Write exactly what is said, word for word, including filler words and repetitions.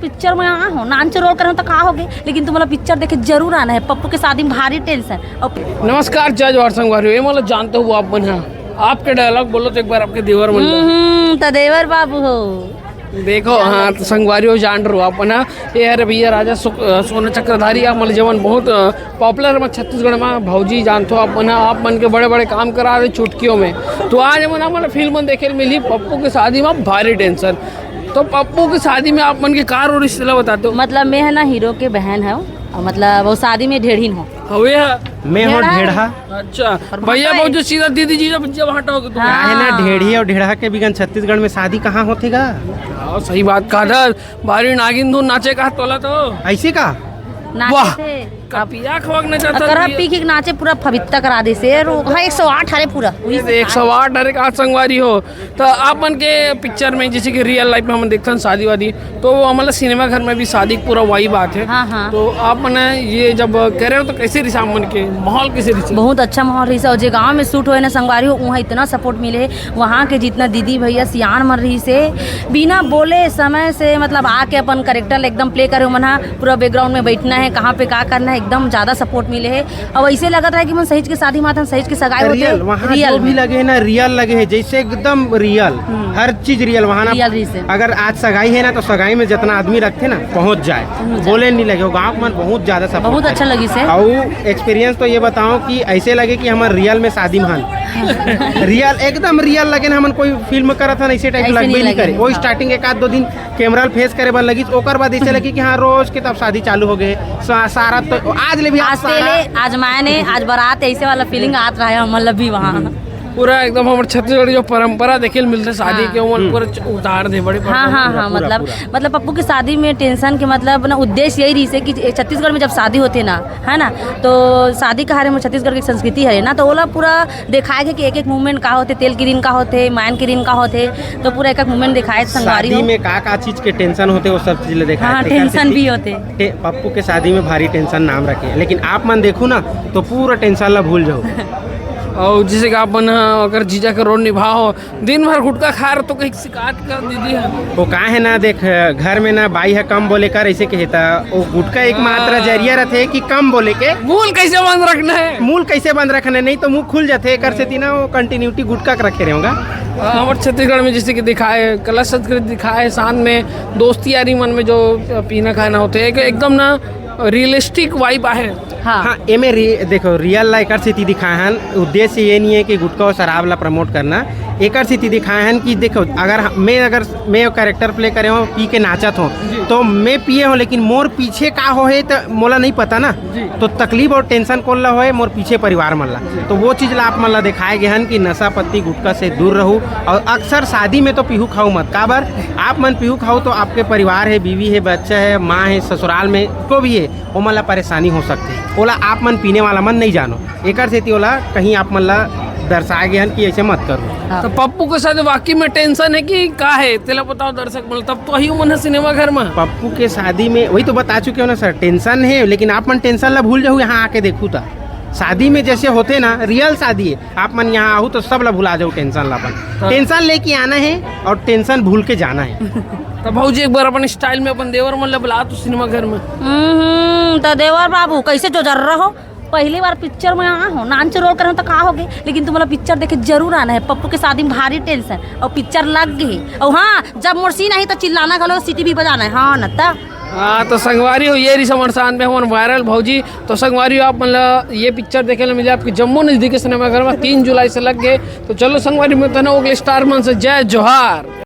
Picture में आ हो, नानचो रोल करना तो का हो गए, लेकिन तुम्हारा पिक्चर देखे जरूर आना है। पप्पू के शादी में भारी टेंशन। और नमस्कार, जय जोहार संगवारी हो। ये मतलब जानते हो आप मन है, आपके डायलॉग बोलो तो एक बार आपके देवर मन ला। हम्म, तो देवर बाबू हो। देखो, हाँ, तो संगवारी हो, जान रहो आप मन है, ये हरे भैया राजा सो-, अ, सोना चक्रधारी, आप मन जेमन बहुत, अ, पॉपुलर में छत्तीसगढ़ में भौजी जानथो आप मन, आप मन के बड़े-बड़े काम करा रहे चुटकियों में। तो आज हमन आप मन फिल्म देखे मिली पप्पू के शादी में भारी टेंशन। तो पप्पू के शादी में आप मन के का रोल रिश्ते ला बताते हो? मतलब मैं है ना हीरो के बहन है, और मतलब वो शादी में ढेढ़िन हो। हवे है। मैं हो ढेढ़ा। ढेढ़ा। अच्छा, और भैया भैया बहुत जो सीधा दीदी जीजा भैया वहाँ टोक दो। हाँ। काहे ना ढेढ़ी और ढेढ़ा के बिगन छत्तीसगढ़ में शादी कहाँ होथे गा? हाँ, सही बात कहा था। बारी नागिन धुन नाचे का तोला तो। ऐसे का? नाचे वाह। थे। कपिया खवक न जाता अकरा भी। पी के नाचे पूरा फबित्ता करा दे से रो। हाँ, एक सौ आठ हरे पूरा। ये तो एक सौ आठ हरे का संगवारी हो। तो आप मन के पिक्चर में जैसे कि रियल लाइफ में हम देखथन शादी वादी, तो वो हमारा सिनेमा घर में भी शादी पूरा वही बात है। हाँ, हाँ। तो आप मन ये जब करे हो तो कैसे रिसा मन के माहौल कैसे रिसा? बहुत अच्छा माहौल रहिस। और जे गांव में शूट होए ना संगवारी हो, वहाँ इतना सपोर्ट मिले है। वहाँ के जितना दीदी भैया सियान मन रहिस हे, बिना बोले समय से मतलब आके अपन कैरेक्टर एकदम प्ले करे। मन हा पूरा बैकग्राउंड में बैठना है, कहाँ पे का करना है, एकदम ज़्यादा सपोर्ट मिले है। और ऐसे लगत रहे कि मन सहीज के शादी माथन सहीज के सगाई होते रियल। वहाँ रियल जो भी में। लगे है ना, रियल लगे है, जैसे एकदम रियल। हम्म। हर चीज रियल वहाँ ना। रियल रहिस हे। अगर आज सगाई है ना, तो सगाई में जितना आदमी रखते ना, पहुँच जाए, पहुँच जाए। बोले नहीं लगे, वो गाँव के मन बहुत ज़्यादा सपोर्ट बहुत करे। अच्छा लगिस हे। और एक्सपीरियंस तो ये बताओ कि ऐसे लगे कि हमारे रियल में शादी में हन। रियल, एकदम रियल लगे ना, हमन कोई फिल्म करत हन, ऐसे टाइप ऐसे लगबे नहीं नहीं लगे। करे। वो हाँ। स्टार्टिंग एक आध दो दिन कैमरा फेस करे बर लगिस, ओकर बाद ऐसे लगे कि हाँ, रोज के तब शादी चालू हो गए। सा-, सारा तो आज ले भी आप आज सारा तेले, आज मायने, आज बारात, ऐसे वाला फीलिंग आत रहा है हमन ला भी वहाँ। पूरा एकदम हमारे छत्तीसगढ़ जो परंपरा देखे ल मिलते शादी हाँ। के, वो हम्म। पूरा च-, उतार दे बड़े हाँ, हाँ, हाँ, पूरा, मतलब, पूरा। मतलब पप्पू की शादी में टेंशन के मतलब ना उद्देश्य यही रहिस हे कि छत्तीसगढ़ में जब शादी होते ना, है ना, तो शादी का हरे में छत्तीसगढ़ की संस्कृति है ना, तो ओला पूरा दिखाए थे कि एक एक मूवमेंट का होते, तेल के दिन का होते, मायन के दिन का होते, तो पूरा एक एक मूवमेंट दिखाए थे संगवारी शादी हो। में का का चीज के टेंशन होते, वो सब चीज ले दिखाए हाँ, थे। टेंशन भी होते। टे-, पप्पू के शादी में भारी टेंशन नाम रखे, लेकिन आप मन देखो ना तो पूरा टेंशन ला भूल जाओ। और जैसे कि आप मन, अगर जीजा के रोल निभाओ, दिन भर गुटखा खा रहे तो कहीं शिकायत कर दीदी है। वो का है ना, देख, घर में ना बाई है कम बोले कर, ऐसे कहे था। वो गुटखा एकमात्र हाँ। जरिया रहते कि कम बोले के। मूल कैसे बंद रखना है? मूल कैसे बंद रखना है, नहीं तो मुंह खुल जाते। एकर सेती ना वो कंटिन्यूटी गुटखा के रखे रहेगा। हाँ, हमारे छत्तीसगढ़ में जैसे कि दिखाए, कला संस्कृति दिखाए, साथ में दोस्ती यारी मन में जो पीना खाना होते हैं, एक, एकदम ना रियलिस्टिक वाइब आहे। हाँ। हाँ, एमे रि-, देखो, रियल ला एकर सेती दिखाए हन। उद्देश्य ये नहीं है कि गुटखा और शराब ला प्रमोट करना। एकर सेती दिखाए हन कि देखो, अगर ह-, मैं, अगर मैं कैरेक्टर प्ले करे हूँ, पी के नाचत हूँ, जी। तो मैं पिए हूँ, लेकिन मोर पीछे का होहे त मोला नहीं पता ना। जी। तो तकलीफ और टेंशन कोन ला होए, मोर पीछे परिवार मन ला। जी। तो वो चीज ला आप मन ला दिखाए गए हन कि नशा पत्ती गुटखा से दूर रहू। और अक्सर शादी में तो पीहू खाऊ मत, काबर आप मन पीहू खाऊ तो आपके परिवार है, बीवी है, बच्चा है, माँ है, ससुराल में को भी है, ओमन ला परेशानी हो सकती है। ओला आप मन पीने वाला मन नहीं जानो, एकर सेती ओला कहीं आप मन ला दर्शाए गए हन कि ऐसे मत करो। हाँ। तो पप्पू के साथ वाकई में टेंशन है कि का है, तेला बताओ दर्शक मन, तब तो ही मन है सिनेमा घर में। पप्पू के शादी में वही तो बता चुके हो ना सर, टेंशन है, लेकिन आप मन टेंशन ला भूल जाओ, यहाँ आके देखू था। शादी में जैसे होते ना, रियल शादी है, आप मन यहाँ आहू तो सब ला भुला जाओ टेंशन ला अपन। हाँ। टेंशन लेके आना है और टेंशन भूल के जाना है। तो भौजी एक बार अपन स्टाइल में अपन देवर मन ला बुला तो सिनेमा घर में। हम्म, तो देवर बाबू कैसे जो जर रहो, पहली बार पिक्चर में आ हो, नानचो रोल करना तो का हो गए, लेकिन तुम्हारा पिक्चर देखे जरूर आना है। पप्पू के शादी में भारी टेंशन और पिक्चर लग गई। और हाँ, जब मोर सीन आई तो चिल्लाना घलो, सीटी भी बजाना है। हाँ न त। हाँ, तो संगवारी हो, ये रही समरसान में हमन वायरल भौजी। तो संगवारी हो, आप मन ला ये पिक्चर देखे ला मिले आपके जम्मो नजदीकी सिनेमा घर में तीन जुलाई से लग गए। तो चलो संगवारी, मिलते हैं अगले स्टार मन से। जय जोहार।